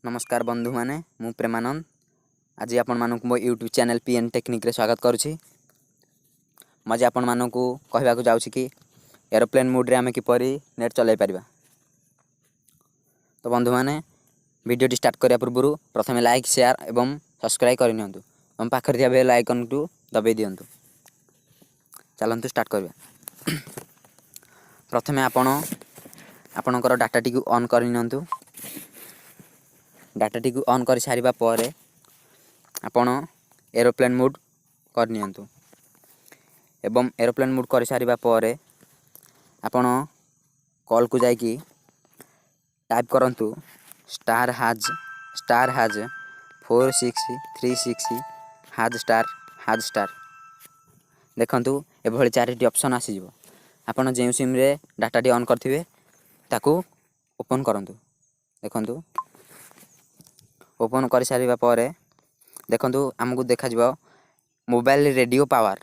ନମସ୍କାର ବନ୍ଧୁମାନେ, ମୁଁ ପ୍ରେମାନନ୍ଦ। ଆଜି ଆପଣମାନଙ୍କୁ ମୋ ୟୁଟ୍ୟୁବ୍ ଚ୍ୟାନେଲ୍ ପି ଏନ୍ ଟେକ୍ନିକ୍ରେ ସ୍ୱାଗତ କରୁଛି। ମୁଁ ଆଜି ଆପଣମାନଙ୍କୁ କହିବାକୁ ଯାଉଛି କି ଏରୋପ୍ଲେନ୍ ମୋଡ଼୍ରେ ଆମେ କିପରି ନେଟ୍ ଚଲାଇ ପାରିବା। ତ ବନ୍ଧୁମାନେ, ଭିଡ଼ିଓଟି ଷ୍ଟାର୍ଟ କରିବା ପୂର୍ବରୁ ପ୍ରଥମେ ଲାଇକ୍, ସେୟାର ଏବଂ ସବସ୍କ୍ରାଇବ୍ କରିନିଅନ୍ତୁ ଏବଂ ପାଖରେ ଥିବା ବେଲ୍ ଆଇକନ୍କୁ ଦବାଇ ଦିଅନ୍ତୁ। ଚାଲନ୍ତୁ ଷ୍ଟାର୍ଟ କରିବା। ପ୍ରଥମେ ଆପଣ ଆପଣଙ୍କର ଡାଟାଟିକୁ ଅନ୍ କରିନିଅନ୍ତୁ। ଡାଟାଟିକୁ ଅନ୍ କରିସାରିବା ପରେ ଆପଣ ଏରୋପ୍ଲେନ୍ ମୋଡ଼୍ କରିନିଅନ୍ତୁ ଏବଂ ଏରୋପ୍ଲେନ୍ ମୋଡ଼୍ କରିସାରିବା ପରେ ଆପଣ କଲ୍କୁ ଯାଇକି ଟାଇପ୍ କରନ୍ତୁ star hash 4636 hash star hash star। ଦେଖନ୍ତୁ, ଏଭଳି ଚାରିଟି ଅପସନ୍ ଆସିଯିବ। ଆପଣ ଯେଉଁ ସିମ୍ରେ ଡାଟାଟି ଅନ୍ କରିଥିବେ, ତାକୁ ଓପନ୍ କରନ୍ତୁ। ଦେଖନ୍ତୁ, ଓପନ୍ କରିସାରିବା ପରେ ଦେଖନ୍ତୁ, ଆମକୁ ଦେଖାଯିବ ମୋବାଇଲ ରେଡ଼ିଓ ପାୱାର।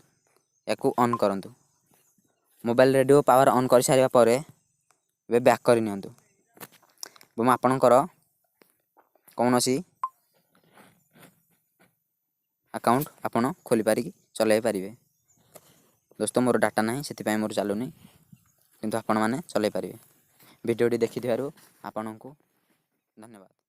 ୟାକୁ ଅନ୍ କରନ୍ତୁ। ମୋବାଇଲ ରେଡ଼ିଓ ପାୱାର ଅନ୍ କରିସାରିବା ପରେ ଏବେ ବ୍ୟାକ୍ କରିନିଅନ୍ତୁ ଏବଂ ଆପଣଙ୍କର କୌଣସି ଆକାଉଣ୍ଟ ଆପଣ ଖୋଲିପାରିକି ଚଲାଇ ପାରିବେ। ଦୋସ୍ତ, ମୋର ଡାଟା ନାହିଁ, ସେଥିପାଇଁ ମୋର ଚାଲୁନି, କିନ୍ତୁ ଆପଣମାନେ ଚଲାଇ ପାରିବେ। ଭିଡ଼ିଓଟି ଦେଖିଥିବାରୁ ଆପଣଙ୍କୁ ଧନ୍ୟବାଦ।